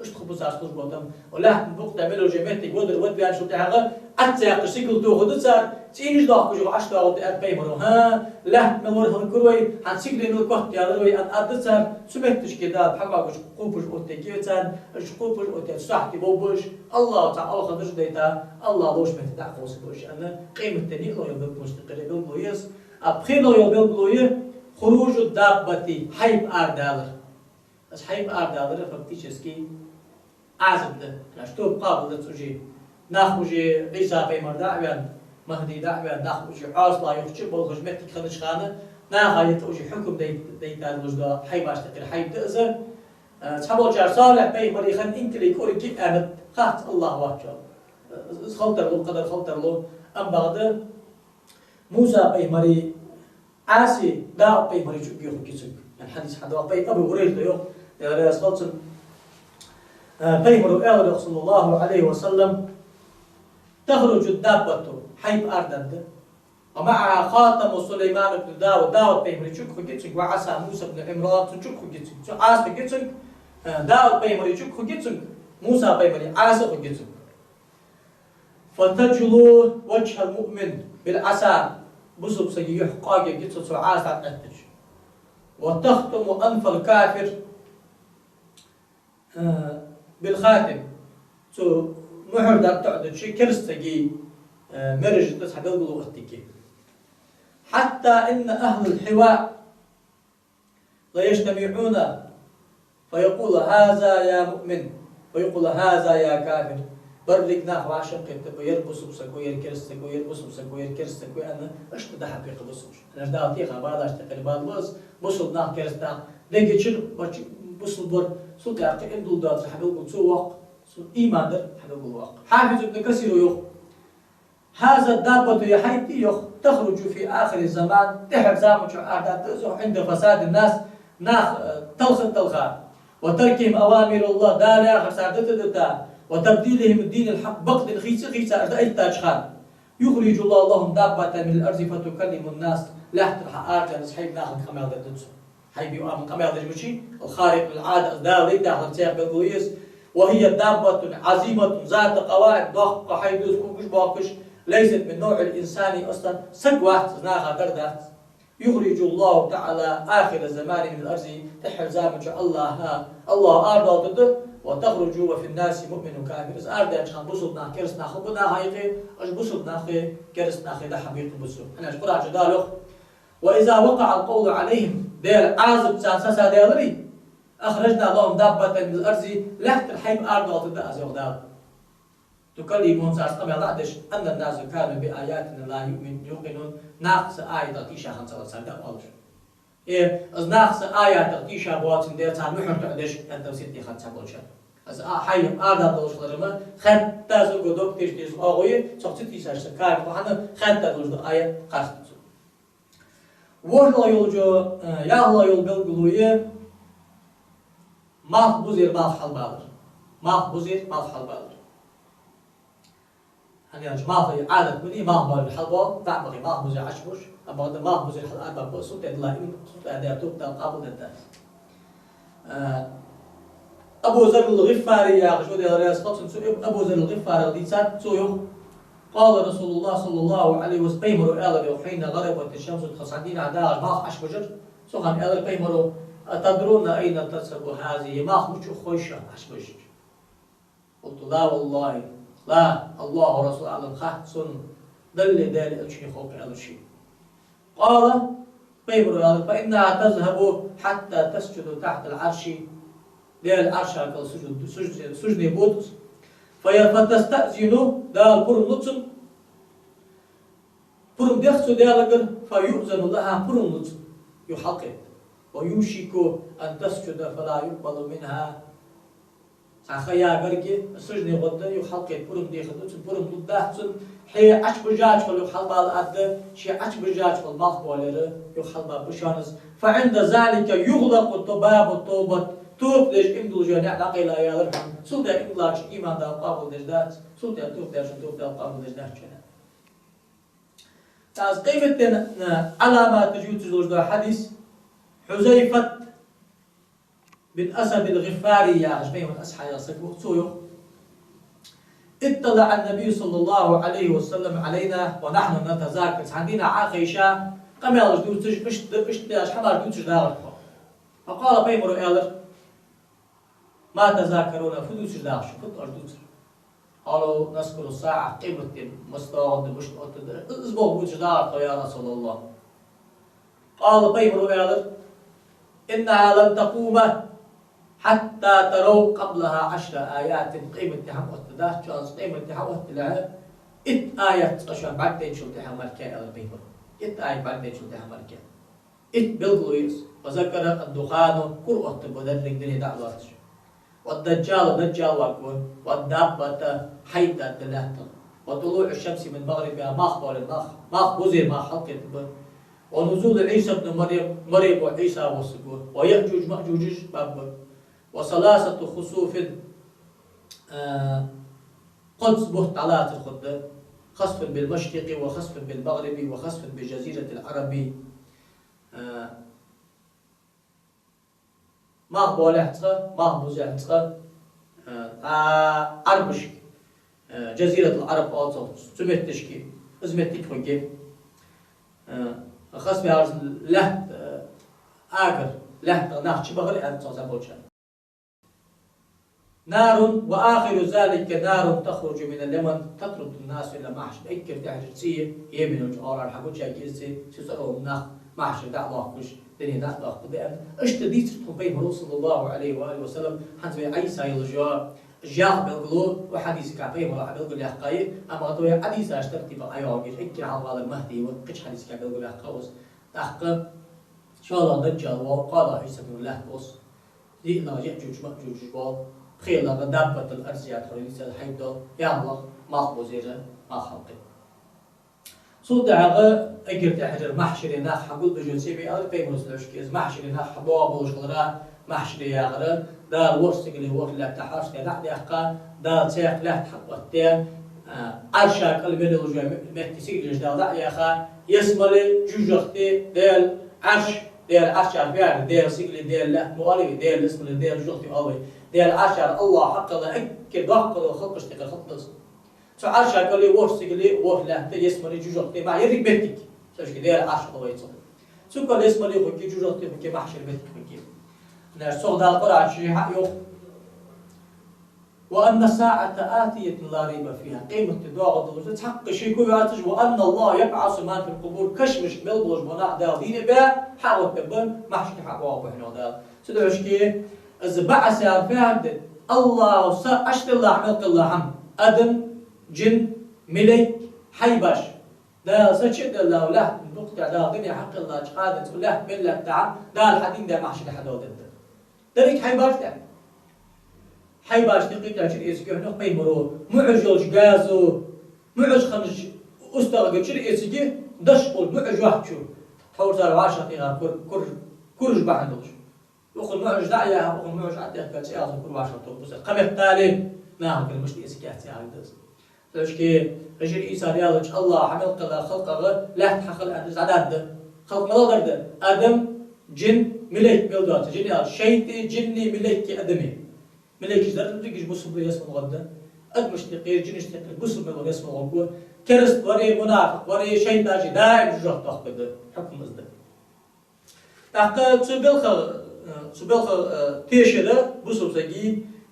Иштта хургба цар служба там. Лаьттан букъ тӀа мел йола моттиг вадар вадаьнначул тӀехьагӀа, Ӏа ца яьккхача сигала тохаргда цар, цӀийнаш доахкаш юха ӀочудоагӀаргда, аьннад пайхамаро. ХӀа, лаьтта мел вар хӀана кур вай, хӀанз сигала мел котъяьлар вай, аьнна, аргда цар, цу метташка Дала пхьагӀа гуча кхопаш оттаергья царна, уж кхопаш оттаяь цу сахьте бовргба уж, АллахӀа цхьа алхазарш дайта, АллахӀ ловш метте дӀакховсаргба уж, аьнна, къематден йиълагӀа йола белгалонаш тӀехьара белгало я из. А пхелагӀа йола белгало я خروج الدابة, хьайба арадалар. Из хьайба арадалар фактически Ӏазап да. Наш тоба кхоабалдац уже. Нах уже Ӏийса пайхамар дӀа а ваьнна, Махьди дӀа а ваьнна, нах уже Ӏаьсала юхача болхаш моттиг хиннача хана, наха юкъе уже хьукам дай-, дайта долаш дола хьайбашта юкъера хьайба да из. Э, цхьаболчар Салихь пайхамара хинна инкалий кӀорга я аьннад, хац, АллахӀ воацачоа. Э, из хила тарлу, кхыдар хила тарлу, амма бакъда Муса пайхамара Ӏаса Дауд пайхамара чӀуг хургья цунга. Ер хьадис хьадоагӀа, пай-, Абу Хурайрата йоах, Даьла раьза хилва цунна, э, пайхамаро аьлар, йоах, صلى الله عليه وسلم: تخرج الدابة, хьайба арадаргда. ومعها خاتم سليمان بن داود, Дауд пайхамара чӀуг хургья цунга, وعصا موسى بن عمران, цун чӀуг хургья цунга, цун Ӏаса хургья цунга, э, Дауд пайхамара чӀуг хургья цунга, Муса пайхамара Ӏаса хургья цунга. فتجلو وجه المؤمن بالعصا, бусалба сага юхь къоагергья цо, цу Ӏаса дӀатӀаэттача. وتختم أنف الكافر, э, بالخاتم, цу мухӀар даьд тоӀадича, кераста сага, э, мераж да цхьа белгало оттаергья. حتى إن أهل الحواء ليجتمعون فيقول هذا يا مؤمن ويقول هذا يا كافر. Берригаш нах вӀашагӀкхетаргба, ер бусалба саг ва, ер кераста саг ва, ер бусалба саг ва, ер кераста саг ва аьнна, иштта дӀахьабийкъа бусалба саг. Хьанаш Дала тӀехьа балаш тӀехьа бала ба из, бусалба нах, кераста нах дег чура, бусалба бар, цул тӀехьа иман доацар хьабелгалвоаккх, цу иман дар хьабелгалвоаккх. Хьафиз ибн Касира йоах: هذه الدابة, ер хьайба да, йоах, تخرج في آخر الزمان, тӀеххьарча заман чу арадаргда из, йоах, عند فساد الناس, нах, э, талха а талха, وتركهم أوامر الله, Дала яхар цар дита а дита, وتبديلهم الدين الحق, бакъдин хийца а хийца, уж дӀаэттача хана. يخرج الله لهم دابة من الأرض فتكلم الناس, лаьттара хьаарадаьнна из хьайба нахага къамаьл дергда цо. Хьайба, амма къамаьл деш мичай, الخارق للعادة, из Дала лайдаьча хӀаман цӀи белгало я из. وهي دابة عظيمة ذات قوائم, доккха хьайба да из, кулгаш боаккхаш, ليست من نوع الإنسان أصلا, саг вац из, наха дар дац. يخرج الله تعالى آخر الزمان من الأرض, тӀеххьарча заман чу АллахӀа, АллахӀа арадоалийтаргда, وتخرج وفي الناس مؤمن وكافر. Из арадаьча хана бусалба нах, кераста нах хургба наха юкъе, уж бусалба нахи кераста нахи дӀахьабийкъаргба цо. Хьанаш Къуръан чу Дала йоах: وإذا وقع القول عليهم, Даьла Ӏазап царна сацадаьлча, أخرجنا لهم دابة من الأرض, лаьттара хьайба арадоалийтаргда Аз, йоах Дала. تكلمهم, царца къамаьл дӀадеш, أن الناس كانوا بآياتنا لا يؤمن-, يوقنون, нах са аятах тийша хиннаб цар, цар дӀаоалаш. Э, из нах са аятах тийша боацандаь царна мухӀар тоӀадеш, аьнна, тафсир тӀехьа цхьаболчар. Из а-, хьайба арадаргдолаш хилар ма, хатта саго дог тийша деза оагӀув я, цох ца тийсаш саг кафир ва, хӀана, хатта долаш да аят кхарстацу. ВорхӀлагӀа йола, э, ялхлагӀа йола белгало я малх бузер, малх хьалбалар. Малх бузер, малх хьалбалар. ХӀана аьлча малха Ӏадат ма дий, малх балар хьалбоал, дӀа а бахе, малх бузер Ӏочубуш, а бакъда малх бузер хьаларабаьб, султӀа дилла, им султӀа да, тоба Дала къоабалдергдац. Э, Абу Зарр ал-ГӀифари яхаш ва, Даьла раьза хилва цунна, цо, Абу Зарр ал-ГӀифарах дийцад, цо йоах: قال رسول الله صلى الله عليه وسلم, Пайхамаро аьлар, йоах, حين غربت الشمس, тха цхьан дийнахьа дагӀаш малх Ӏочубужар, цу хана аьлар Пайхамаро: أتدرون أين تذهب هذه؟ Малх мича ухаргва шоана Ӏочубужар? قلت: لا والله. لا، الله ورسوله أعلم, хац сона, Даллеи Даьла элчанеи хов, аьлар ше. قال, Пайхамаро аьлар: فإنها تذهب حتى تسجد تحت العرش. Даьла Ӏарша кӀал сужуд-, сужуд-, сужуде бода из. فيا-, فتستأذن, Дала пурам лу цунна. Пурам дех цо Даьлагара, فيؤذن لها, пурам лу цунна юха хьалкхета. ويوشك أن تسجد فلا يقبل منها. Цхьа ха ягарга, сужуде гӀоргда, юха хьалкхета пурам дехаргда цунна, пурам лургдац цунна, хье Ӏочубужача хана юха хьалбала аргда, ше Ӏочубужача хана малх боалаяр юха хьалбаьб шоана из. فعند ذلك يغلق باب التوبة. Тоба деш иман долаш йола наӀ дӀакъайла ялар хьона. Цул тӀехьа иман диллачун иман Дала къоабалдеш дац, цул тӀехьа тоба дечун тоба Дала къоабалдеш дац шоана. ТӀаккха къематден, э, Ӏаламаташ ювцаш долаш дола хьадис, Хьузайфат бин Асад ал-ГӀифари яхаш, Пайхамара асхьабех саг ва, цо йоах: اطلع النبي صلى الله عليه وسلم علينا ونحن نتذاكر. Цхьан дийнахьа Ӏохайша, къамаьлаш дувцаш, иштта, иштта деш, хӀамаш дувцаш дагӀар тхо. فقال, Пайхамаро аьлар: ما تذاكرون, фу дувцаш дагӀар шо, фу оаш дувцар? قالوا: نذكر الساعة, къематди масса доагӀаргда, мишта оттаргда. Из болх бувцаш дагӀар тхо, يا رسول الله. قال, Пайхамаро аьлар: إنها لن تقوم حتى تروا قبلها عشر آيات. Къематди хӀама оттаргдац шоана, къематди хьаотталехьа, итт аят цкъа шоана бӀаргадайначул тӀехьагӀа мара, аьлар Пайхамаро. Итт аят бӀаргадайначул тӀехьагӀа мара. Итт белгало я из. وذكر الدخان, кур оттаргба деррига дуне дӀа а лоацаш. والدجال, даджал варгва. والدابة, хьайба да лаьттах. وطلوع الشمس من مغربها, малх боалаяр, малх, малх бузаяр, малх хьалкхетаргба. ونزول عيسى ابن مريم, Марема воӀ Ӏийса воссаргва. ويأجوج مأجوج бабба. وثلاثة خسوف, э, кхозза бутт дӀалацар хургда. خسف بالمشرق وخسف بالمغرب وخسف بجزيرة العرب. Э, малх боалехь цкъа, малх бузехь цкъа, э, а, Ӏарбашка, э, Джазиратул Ӏараб оал цох, цу метташка, из меттиг хургья. Э, хасф яхар лаьтта, э, агар, лаьттах нах чубахар аьннад цох цхьаболчар. نار وآخر ذلك نار تخرج من اليمن تطرد الناس إلى المحشر. Эггара тӀехьарча цӀи Йемене йолча оагӀорахьара хьагучаяьй из цӀи, цу цӀерах нах махьшаре дӀалохкаш, дунен дӀа а дохкаш да аьнна. Иштта дийцар тхона Пайхамаро, صلى الله عليه وآله وسلم, хӀанз вай Ӏийса йолаш йола жах белгало, укх хьадисага Пайхамаро хьабелгалъяьккхай, амма вай хьадисаш тартибах ӀойоагӀаш эггара хьалха валар Махьди ва, кхыча хьадисага белгалъяьккхай из. ТӀаккха шоллагӀа Даджал вола, кхоалагӀа Ӏийса вола лаьтта ва из. ДиълагӀа Яъжуж-Маъжуж вола, пхелагӀа даббатул арзият хьалха лийца хьайба дола, ялхлагӀа малхбузера малххьалкхе. Цул тӀехьагӀа эггара тӀехьарча махьшаре нах хьагулбеш йола цӀи ма аьлар Пайхамаро, селлашка из махьшаре нах хьабоагӀа болаш хилара, махьшаре яхар, Дала ворхӀ сигали ворхӀ лаьтта хьарчадаь дӀа а даьккха, Дала цхьаькха лаьтта хьакхоттадаь, а, Ӏарша кӀал мел йолаш йола ме-, метте сигалеш Дала дӀа а яьха, ялсмале, жожагӀате, Даьла Ӏарш, Даьла Ӏаршара фаьра, Даьла сигали, Даьла лаьтта ма оалий вай, Даьла ялсмале, Даьла жожагӀате оал вай, Даьла Ӏаршара АллахӀ хьакхелла эггара доккхагӀа дола халкъашта юкъера халкъ да из. Цу Ӏарша кӀали ворхӀ сигали ворхӀ лаьтта, ялсмале, жожагӀате, ма еррига меттиг, селлашка Даьла Ӏарш оал вай цох. Цу кӀал ялсмале хургья, жожагӀате хургья, махьшара меттиг хургья. Наш цох Дала Къуръан чу хьайоах: وأن الساعة آتية لا ريب فيها. Къематди доагӀаргдолаш да, цхьаккха шеко йоацаш, وأن الله يبعث من في القبور. Кашамашка мел болаш бола нах Дала дийна а баь, хьа а оттабаь, махьшаре хьабоагӀаргба хьона Дала. Цудухьа из баӀс яхар фу яхар да? АллахӀа са Ӏочудилла мел кхелла хӀама: адам, жин, малейк, хьайбаш. Дала са чу а делла, лаьттан букъ тӀа Дала дуне хьакхеллача къаьстта цу лаьтта мел лаьтта хӀама Дала хьадийндаь махьшаре хьадоаладергда. Деррига хьайбаш тӀа. Хьайбаш тӀа кхийтача чура эцаргья хьона, йоах Пайхамаро, муӀаш йолча газо, муӀаш хиннача устагӀага чура эцаргья, даш болча муӀаш йохчу, тхьовра цар вӀашагӀтеха кур-, кур-, кураш бахьан долаш. Укхун муӀаш дӀа а яьха, укхун муӀаш Ӏотехка, цӀи ялаза кур вӀашагӀтохаргба цар. Кхаметтел наха кара мишта эцаргьяц яхилга да из. Селлашка, хьажал, Ӏийса аьлча, АллахӀа мел кхелла халкъагӀа лаьтта хьахила аьнна из дӀадаргда. Халкъ малагӀа даргда? Адам, жин, малейк мел доацаш. Жин аьлча шайтӀа, жинни, малейки, адами. Малейкаш деррига уж бусалба ялсмале гӀоргда. Адамашта юкъера, жинашта юкъера бусалба мел вар ялсмале гӀоргва. Кераста вари, мунафикъ вари, шайтӀаши даим жожагӀате дохкаргда. Хьукам из да. ТӀаккха цу балха, э, цу балха, э, тешар бусалба сага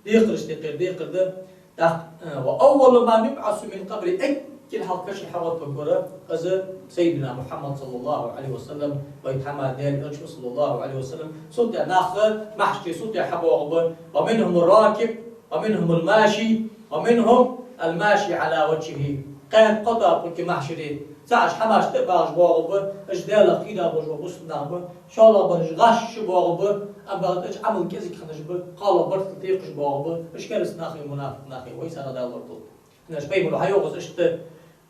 декхарашта юкъера декхар да. ТӀаккха, э, وأول من يبعث من قبره, эггара хьалха кашамашка хьагӀоттаргвар из Саййидина Мухьаммад, صلى الله عليه وسلم, вай тхьамара Даьла Элча, صلى الله عليه وسلم. Цул тӀехьа нах махьшаре цул тӀехьа хьабоагӀаргба. ومنهم الراكب ومنهم الماشي ومنهم الماشي على وجهه. Кхаь тоаба хургья махьшаре. ЦаӀаш хӀамашта тӀа а багӀаш боагӀаргба, уж Даьлах кхера болаш бола бусалба нах ба, шоллагӀбараш гӀаш боагӀаргба, амма бакъда уж Ӏамал кӀезига хиннаш ба, кхоалагӀбараш тӀатекхаш боагӀаргба, уж кераста нахи, мунафикъ нахи, вай царна Дала лорадолда. ХӀана аьлча Пайхамаро хьайоах из иштта: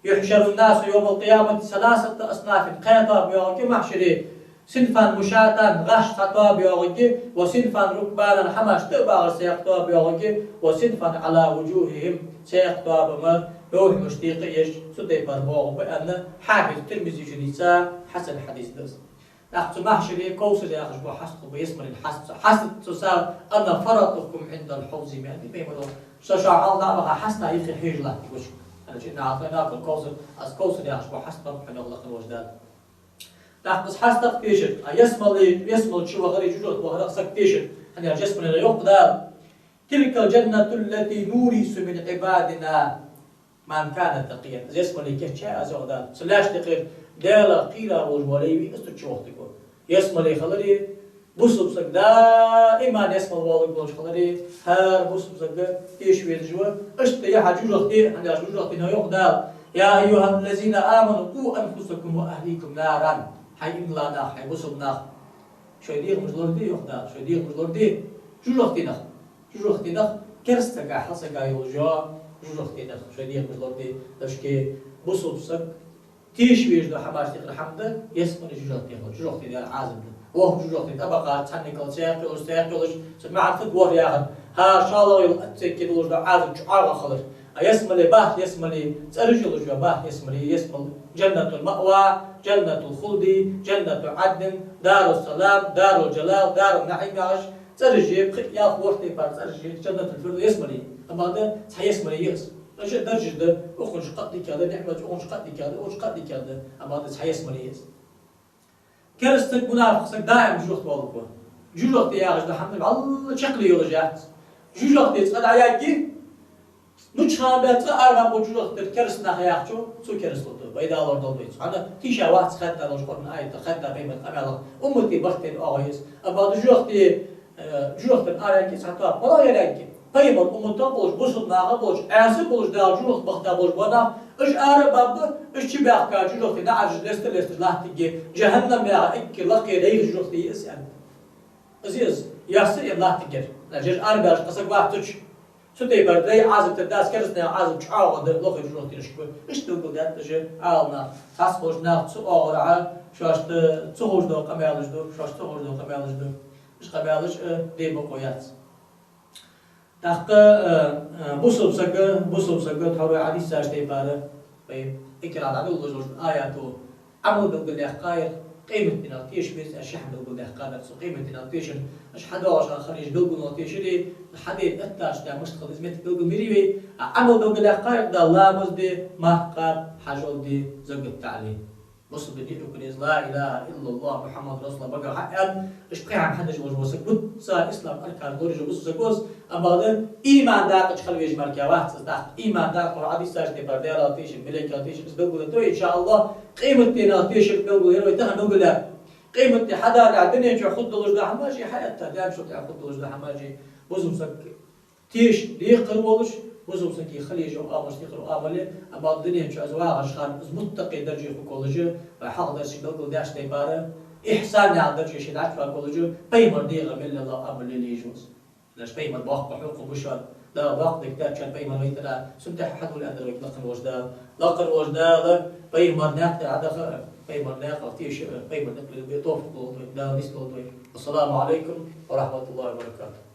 يحشر الناس يوم القيامة ثلاثة أصناف. Кхаь тоаба йоагӀаргья махьшаре, صنفا مشاة, гӀаш цхьа тоаба йоагӀаргья, وصنفا ركبانا, хӀамашта тӀа а багӀаш цхьаькха тоаба йоагӀаргья, وصنفا على وجوههم, цхьаькха тоаба-м лоӀамашта юкъе еш, цу тайпара боагӀаргба аьнна, Хьафиз Тирмизе дийца хьасан хьадис да из. ТӀаккха цу махьшаре Кавсар яхаш бола хьаст хургба, ялсмален хьаст. Цу хьастаца: أنا فرطكم عند الحوض, аьннад Пайхамаро. Со шоана хьалха дӀа а ваха, хьаста юхе хьежа латтаргва шо. ХӀана аьлча إنا أعطيناك الكوثر, аз Кавсар яхаш бола хьаст ба хьона, лакха вож Дала. ТӀаккха из хьастах тешар, а ялсмале, ялсмале чу вахари жожагӀате вахарах саг тешар. ХӀана аьлча ялсмале йоах Дала: تلك الجنة التي نورث من عبادنا من كان تقيا. Из ялсмале кийчъяьй аз, йоах Дала. Цу лаьшта юкъера Даьлах кхера волаш вола лай вий, из цу чу вахийтаргва. Ялсмале хилари, бусалба саг даим ялсмале воаллаш волаш хилари, хӀара бусалба саг теша везаш ва. Иштта я хьа жожагӀате, хӀана аьлча жожагӀатенах йоах Дала: يا أيها الذين آمنوا قوا أنفسكم وأهليكم نارا. ХӀай иман дилла нах, хӀай бусалба нах, шоай дегӀамаш лораде, йоах Дала, шоай дегӀамаш лораде жожагӀатенах. ЖожагӀатенах, кераста сага, хьал сага йолаш йола жожагӀатенах шоай дегӀамаш лораде. Селлашка, бусалба саг теша везаш дола хӀамашта юкъера хӀама да ялсмале, жожагӀате хилар. ЖожагӀате Дала Ӏазап ду. ВорхӀ жожагӀате тӀабакъа, цхьанне кӀал цхьаькха йолаш, цхьаькха йолаш, цун маӀан фуд ворхӀ яхар? ХӀара шоллагӀа йола отсеке долаш дола Ӏазап чуӀоагӀа хилар. А ялсмале, бархӀ ялсмале, цӀераш йолаш йола бархӀ ялсмале, ялсмале: جنة المأوى, جنة الخلد, جنة عدن, دار السلام, دار الجلال, دار النعيم яхаш, цӀераш я, пхи-ялх, ворхӀ тайпара цӀераш я, جنة الفردوس ялсмале. Амма да цхьа ялсмале я из. Уж даржаш да, укхунашка кхы а дикагӀа да, ниӀмат укхунашка кхы а дикагӀа да, укхунашка кхы а дикагӀа да. Амма да цхьа ялсмале я из. Кераста саг, мунафикъ саг даим жожагӀате воалларгва. ЖожагӀате яхаш дола хӀама вӀалла чаккхе йолаш яц. Жожагӏате цкъа дӏаягге, нуч хана баьнна цкъа ара баьнна бола жожагӏатера кераста нах яхачо, цо кераста лургда, вай далор дол вайца. Хӏана тийша вац хатта долаш Къуръан аята, хатта пайхамара къамаьлах, уммата барт тайна оагӏув я из. Амма жожагӏате, э, жожагӏатера ара ягге цхьа тоаба, малагӏа ягге? Пайхамара умматах болаш, бусалба нахах болаш, Ӏаьса болаш, Дала жожагӏате бахийта болаш бола нах, уж ара баьбба, уж чу баьхка жожагӏате наӏараш лесташ-лесташ латтаргья, жахӏаннам яха эггара лакхе дайха жожагӏате я из, аьнна. Из я из, ясса а латтаргья. Значит, ара баьлча къа саг вац цу чу. Цу тайпара дай Ӏазап тара дац, кераста наьха Ӏазап чӏоагӏа да лохе жожагӏатера шуга. Иштта белгалдаьд уж Ӏаламнаха. Цхьацца болча наха цу оагӏорахьа шоашта ца ховш дола къамаьлаш да, шоашта ца ховш дола къамаьлаш да. Уж къамаьлаш а де бокъо яц. Тӏаккха, э, э, бусалба сага, бусалба сага тхьовра хьадис даьча тайпара, вай икра дӏадолалуш долча аято Ӏамал белгалъяьккхар, къематдийнах теша беза, аьнна, ший хӏама белгалъяьккхар, цу къематдийнах тешар, аша хьадоагӏаш хила еза белгалонах тешар, хьадена аттача да мишта хила деза моттиг белгалмийрий вай, а Ӏамал белгалъяьккхар, да ламаз де, марха кхаба, хьажол де, закат дӏале. Бусалба дин укх деза لا إله إلا الله محمد رسول الله багара хьааьнна, уж пхи хӏама хьадеш волаш вола саг, бутт цар ислама арканаш лораеш вола бусалба саг ва из, амма бакъда иман дакъа чу хила везаш мара вац из тӏаккха. Иман дакъа хьадис даьча тайпара Даьлах тешар, малайкех тешар, из белгалдергда вай, иншааллахӏ, къематдийнах тешар белгалъяр вай тахан белгалъяьр. Къематди хьадалалехь дунен чу хургдолаш дола хӏамаш а, хьаэтта даьнначул тӏехьа хургдолаш дола хӏамаш а, бусалба саг теша декхар волаш, бусалба сага хила езаш йола Ӏамал, декхар йола Ӏамал я, амма дунен чу из вагӏаш хана из муттакъий дарже хургволаш, вай хьалха дарсе чу белгалдаьча тайпара, ихьсан яха дарже ше дӏачуваргволаш, пайхамара дегӏа мел лела Ӏамал лелаеш ва из. Значит, пайхамара боккха хьукам ба шоана, Дала боккха дика даьд шоана пайхамар вайтара, цунна тӏехьа хьадувла аьннадар вайга лакхара волча Дала. Лакхара волча Дала пайхамара наькъа тӏа хьадаха, пайхамара наькъах теша, пайхамара наькъа лелабе товфикъ лолда вайна, Дала нийсдолда вай. السلام عليكم ورحمة الله وبركاته.